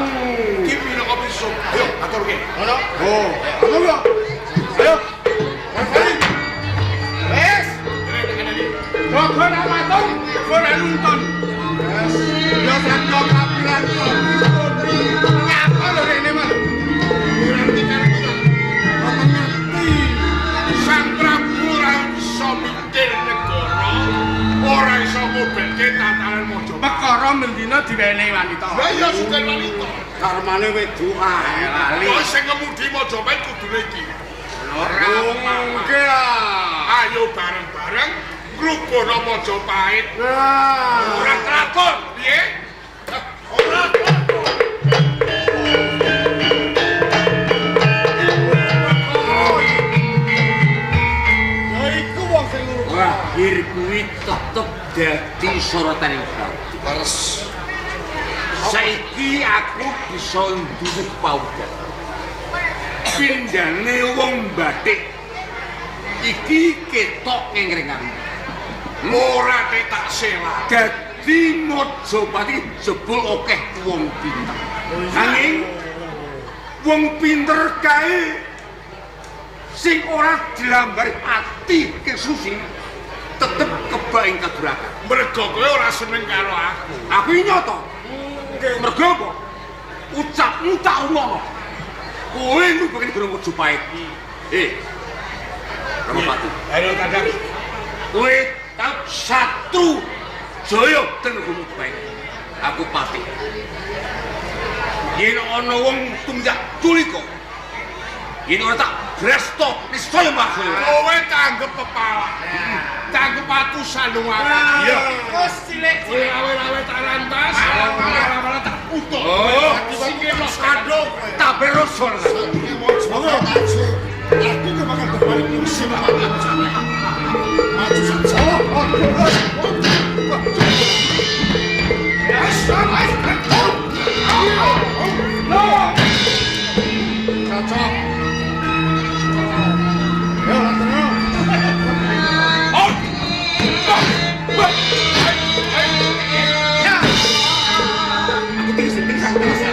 Speaker 1: Iki minangka pisu. Ayo aturke.
Speaker 3: Ngono.
Speaker 1: Oh, ngono. Ayo. Kali.
Speaker 3: Wis. Gogo ra matur, ora nuntun.
Speaker 1: Ya sandok kapiran putri.
Speaker 3: Ngapa lho rene mah?
Speaker 1: Ngerti kan ora? Ora ngerti. Sang Prabu ora iso mikir negara, ora iso ngobelke tatanan Majapahit.
Speaker 3: Perkara mendina diwenehi wanita.
Speaker 1: Lah iya sugan wanita.
Speaker 3: Karmane wedokan lali.
Speaker 1: Kok sing ngemudi Majapahit kudune iki.
Speaker 3: Ora
Speaker 1: mungkin. Ayo bareng-bareng ngrubono Majapahit. Ora kraton, piye? Ora kraton.
Speaker 3: Ya iku wong sing loro.
Speaker 7: Lahir kuwi tetep dadi sorotan ing batin.
Speaker 6: Leres.
Speaker 7: Saiki aku bisa nduwe paudan. Pindhane wong batik iki ketok ngengrengan.
Speaker 1: Ora tak selak.
Speaker 7: Dadi Majapahit jebul akeh wong pinter. Nanging Wong pinter kae sing ora dilambari ati kesusi tetep kebak ing kadurakan.
Speaker 1: Mergo kowe ora seneng karo aku.
Speaker 7: Aku iki nyoto. Mergo apa? Ucapmu tak umono. Kowe ngrubake negara Majapahit. Ramapati.
Speaker 1: Ayo kadang.
Speaker 7: Kowe tau satru jaya ten negara Majapahit. Aku pati. Yen ana wong tumindak culika, yen ora tak bresto niscaya masuk.
Speaker 1: Kowe tanggep pepala. Tanggep atu sandungan.
Speaker 7: Iya.
Speaker 3: Wis cilik.
Speaker 1: Kowe awe-awe tak rantas, awe-awe tak putuk.
Speaker 7: Oh.
Speaker 1: Sing los
Speaker 3: Kado kowe.
Speaker 7: Tak beroso.
Speaker 6: Monggo. Aku ke bakal berbalik musim. Maju saja.
Speaker 3: Cocok. Yo lanterno.
Speaker 7: Aku tinggi tinggi tinggi.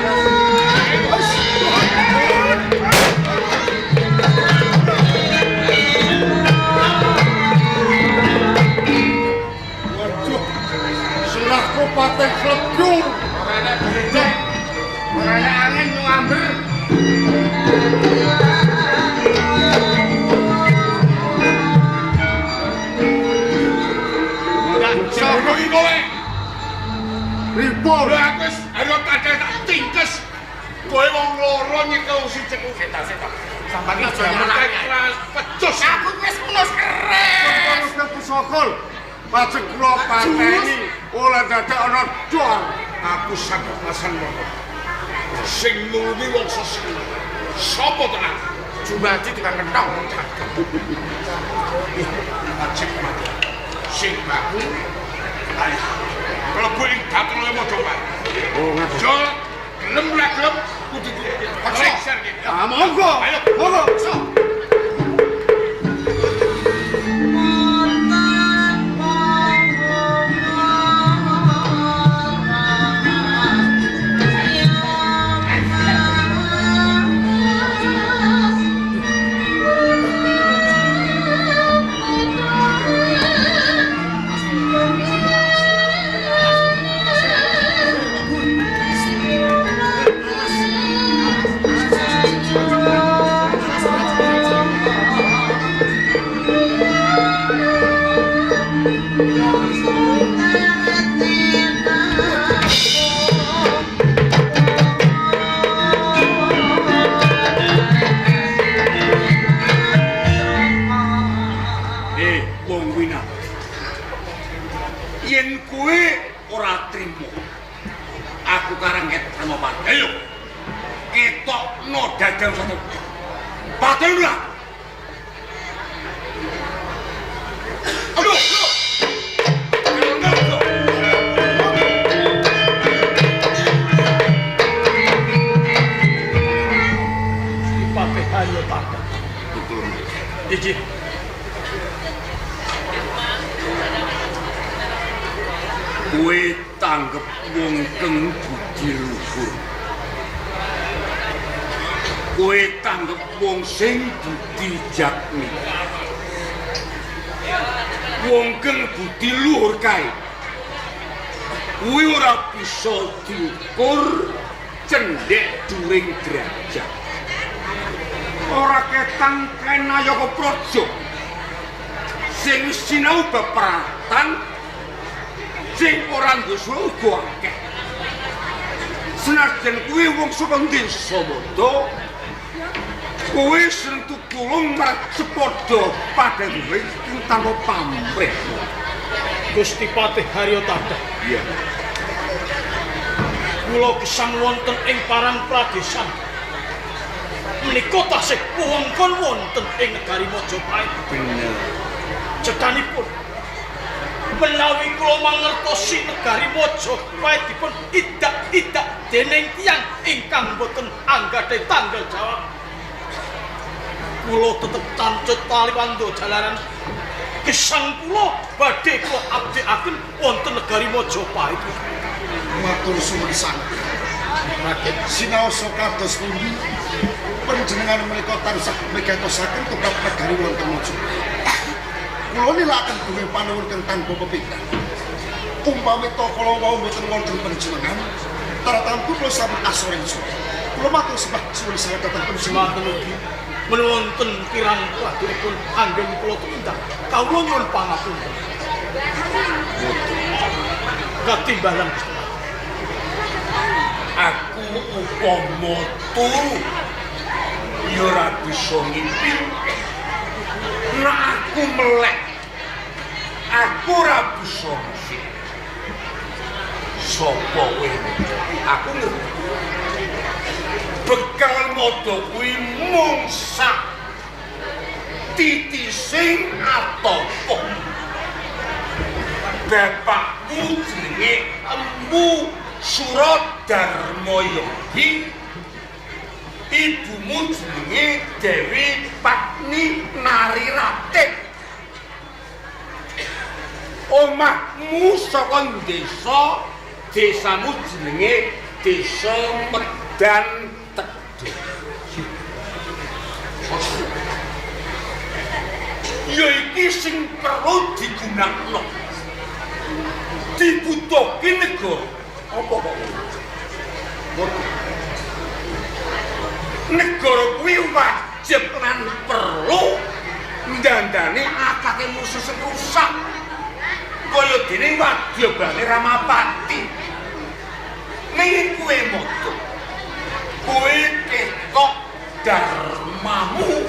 Speaker 3: Waduh. Selahku pateng klebyur. Ora enak brecek. Ora enak angin nyuamber.
Speaker 1: Ngono iki kowe.
Speaker 3: Pripun?
Speaker 1: Lha aku wis ayo tak tingkes. Kowe wong loro nyekel siji
Speaker 3: Setak-setak. Sampeyan aja
Speaker 1: menang pecus.
Speaker 3: Aku wis mulus keres. Wis pusaka. Pajek kula pateni oleh dadak ana dor.
Speaker 1: Aku saged pasan moko. Sing nulungi wong sesih. Sapa tenan?
Speaker 3: Jumadi tukang kentong.
Speaker 1: Ajik mati. Sing baku ayo. Klebu ing Bathara Majapahit.
Speaker 3: Oh, ngaten.
Speaker 1: Jo gelem ra gelem kudu diperiksa iki.
Speaker 3: Ah, monggo.
Speaker 1: Ayo.
Speaker 3: Monggo.
Speaker 7: Wong wina. Yen kowe ora trimo, aku karang ket Ramapati. Ayo. Ketokno dadang satu. Paten ora.
Speaker 1: Aduh, aduh.
Speaker 2: Patih Haryo Tata. Iki.
Speaker 7: Kowe tanggep wong kang budi luhur. Kowe tanggep wong sing budi jatmi. Wong kang budi luhur kae kuwi ora bisa diukur cendhek during derajat. Ora ketang kenayaka praja sing sinau beperatan sing ora nggusul uga akeh. Senajan kuwi wong saka desa Mada, kowe seneng tulung marang sepadha padha duwe tanpa pamrih.
Speaker 2: Gusti Patih Haryo Tata.
Speaker 7: Iya.
Speaker 2: Kula gesang wonten ing parang pradesan. Menika tasih wewengkon wonten ing negari Majapahit.
Speaker 7: Bener.
Speaker 2: Cekanipun menawi kula mangertosi negari Majapahit dipun idak-idak dening tiyang ingkang boten anggadhahi tanggung jawab. Kula tetep tancut taliwanda jalaran gesang kula badhe kula abdekaken wonten negari Majapahit.
Speaker 6: Matur suwun sanget. Sinaosa kados pundi panjenengan menika tansah migatosaken tumrap negari wonten Majapahit. Kula nilakaken gunging panuwun kang tanpa pepindhan. Umpami ta kala wau mboten wonten panjenengan, taratamtu kula sampun asoring sore. Kula matur sembah suwun sanget dhateng panjenengan.
Speaker 2: Semanten ugi menawi wonten kirang kladonipun anggen kula tumindak, kawula nyuwun pangapunten. Katimbalan Gusti.
Speaker 7: Aku upama turu ya ora bisa ngimpi. Nek aku melek, aku ora bisa musik. Sapa kowe? Aku ngerti. Bekal madha kuwi mung sak titising atapa. Bapakmu jenenge Empu Suradharmayogi, ibumu jenenge Dewi Patni Nariratih. Omahmu saka desa, desamu jenenge Desa Medan Tedhung. Ya iki sing perlu digunakno. Dibutuhke negara. Apa kok ngono? Negara kuwi wajib lan perlu ndandani akake musuh sing rusak. Kaya dene wadyabane Ramapati. Ning kowe moto. Kowe ketok dharmamu.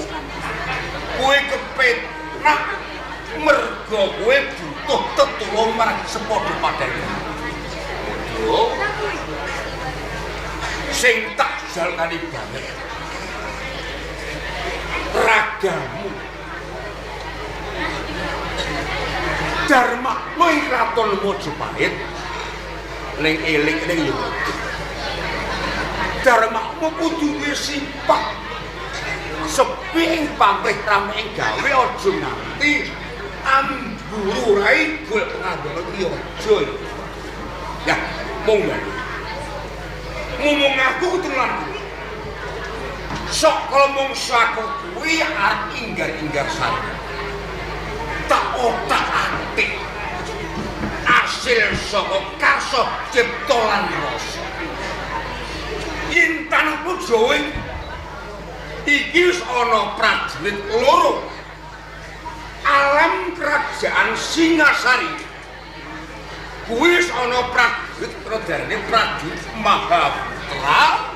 Speaker 7: Kowe kepenak merga kowe butuh tetulung marang sepadha padane. Sing tak jalkani banget ragamu, dharmamu ing kraton Majapahit ning eling-eling ya dharmamu kudu duwe sifat sepi ing pamrih rame ing gawe, aja nganti amburu rai golek pengandana iki aja. Ya mung wae ngomong aku keturunan sok kalau mongso aku kuwi arep inggar-inggar sari tak otak-atik asil saka karsa cipta lan rasa. Yen tanahmu Jawa iki wis ana prajurit loro alam kerajaan Singasari kuwi wis ana prajurit radarane prajurit Mahaputra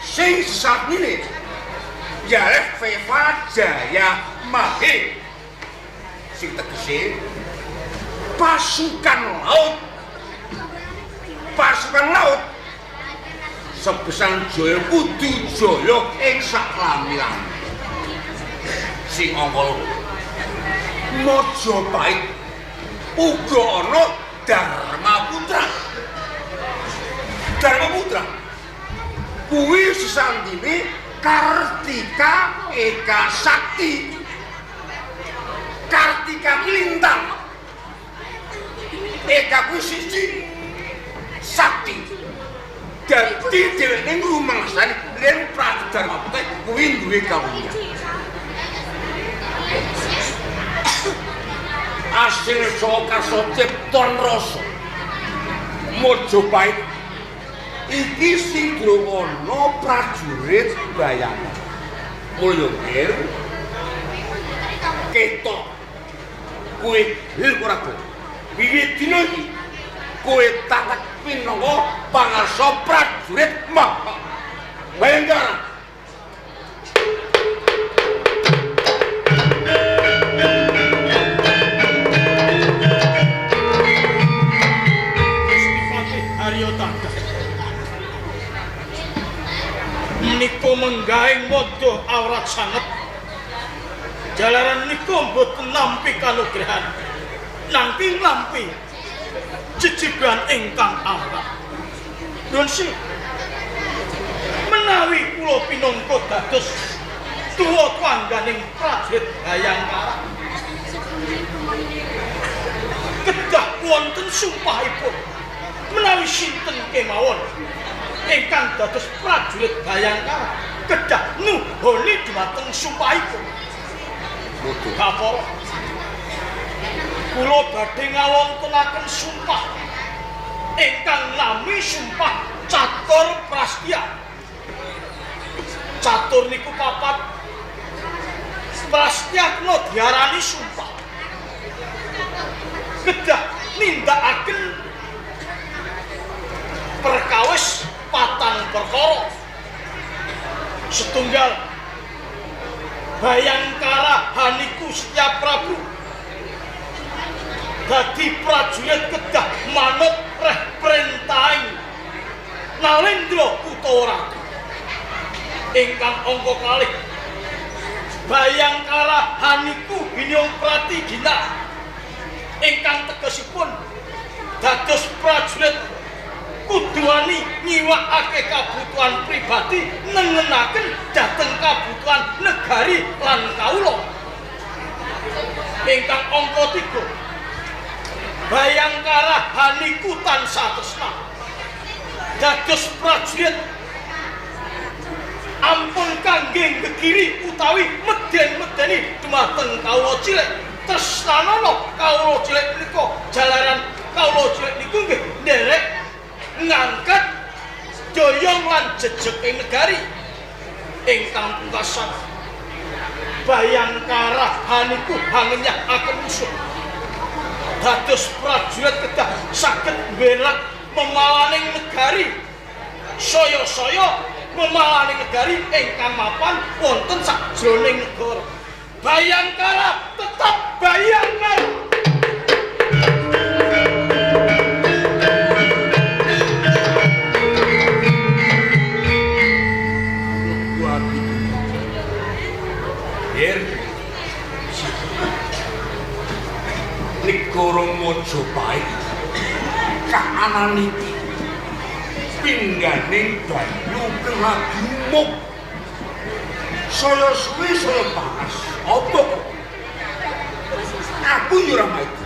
Speaker 7: sing sakmene yareh Veva Jaya Mahe sing tegese pasukan laut. Pasukan laut sebesan jaya kudu jaya ing saklami-lami. Sing angka loro Majapahit uga ana Dharma Putra. Dharma Putra kuwi sesantine Kartika Eka Sakti. Kartika lintang, Eka kuwi siji, Sakti. Dadi dheweke ngrumangsani yen Prabu Dharma Putra kuwi duwe kawula. Asil saka karsa cipta rasa Majapahit iki sing durung ana prajurit bayangan. Mulya ngir ketok kowe lho ora kowe. Wiwit dina iki kowe takat pinangka pangarsa prajurit Maha Bayangkara.
Speaker 2: Gusti Patih Haryo Tadah menika menggahing madha awrat sanget. Jalaran nika mboten nampi kanugrahan, nanging nampi jejiban ingkang awrat. Nuwun sewu, menawi kula pinangka dados tuwa tangganing prajurit Bayangkara kedah wonten sumpahipun menawi sinten kemawon Ingkang dados prajurit Bayangkara kedah nuhoni dumateng sumpahipun. Gapara kula badhe ngawontenaken sumpah ingkang nami sumpah Catur Prastya. Catur niku papat, Prastya kena diarani sumpah. Kedah nindakaken perkawis patang perkara. Setunggal, Bayangkara haniku Setya Prabu dadi prajurit kedah manut reh perintahing Nalendra utawa ratu. Ingkang angka kalih, Bayangkara haniku Hinyong Pratigina ingkang tegesipun dados prajurit kudu wani nyiwakake kabutuhan pribadi nengenaken dhateng kabutuhan negari lan kawula. Ingkang angka 3, Bayangkara haniku tansah tresna dados prajurit ampun kangge gegiri utawi meden-medeni dumateng kawula cilik. Tresnanana kawula cilik menika jalaran kawula cilik niku nggih nderek ngangkat doyong lan jejeking negari. Ingkang pungkasan, Bayangkara haniku hangenyahaken musuh dados prajurit kedah saged mbelak memalaning negari, saya-saya memalaning negari ingkang mapan wonten sakjroning negara. Bayangkara tetap Bayangkara.
Speaker 7: Negara Majapahit kaanan iki pingganing banyu kang lagi umum saya suwi saya panas apa aku yo ora maido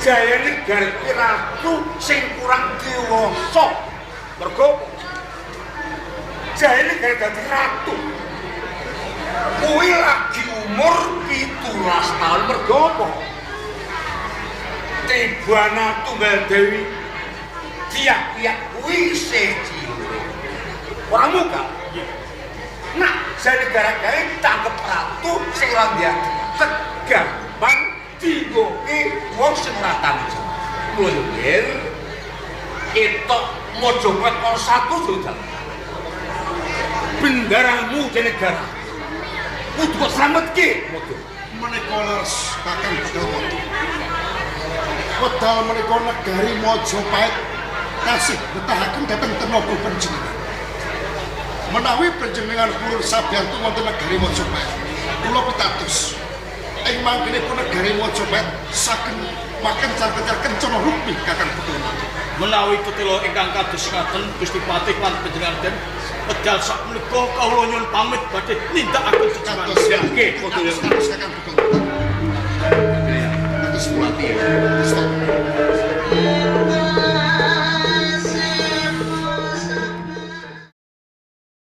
Speaker 7: jayane garpi ratu sing kurang dewasa mergo jayane garep dadi ratu kuwi lagi umur 17 tahun mergo apa Tribana Tunggal Dewi tiap-tiap kuwi isih cilik ora muka nah jane gara-gara ditangkep ratu sing ora gampang dinggoke wong sing ora tanggung jawab. Mula etok Majapahit 01 jajal bendaramu jane negara kudu kok slametke mojo
Speaker 6: menika leres Kakang Begawan. Wedal menika negari Majapahit tasih betahaken dhateng tenaga panjenengan. Menawi panjenengan purun sabiyantu wonten negari Majapahit, kula pitados ing mangkenipun negari Majapahit saged makencar-kencar kencana rukmi Kakang Begawan.
Speaker 2: Menawi tetela ingkang kados ngaten Gusti Patih lan panjenengan den wedal sakmenika kawula nyuwun pamit badhe nindakaken sejengan.
Speaker 6: Nggih, kados Kakang Begawan. Kados Pulati. Stop.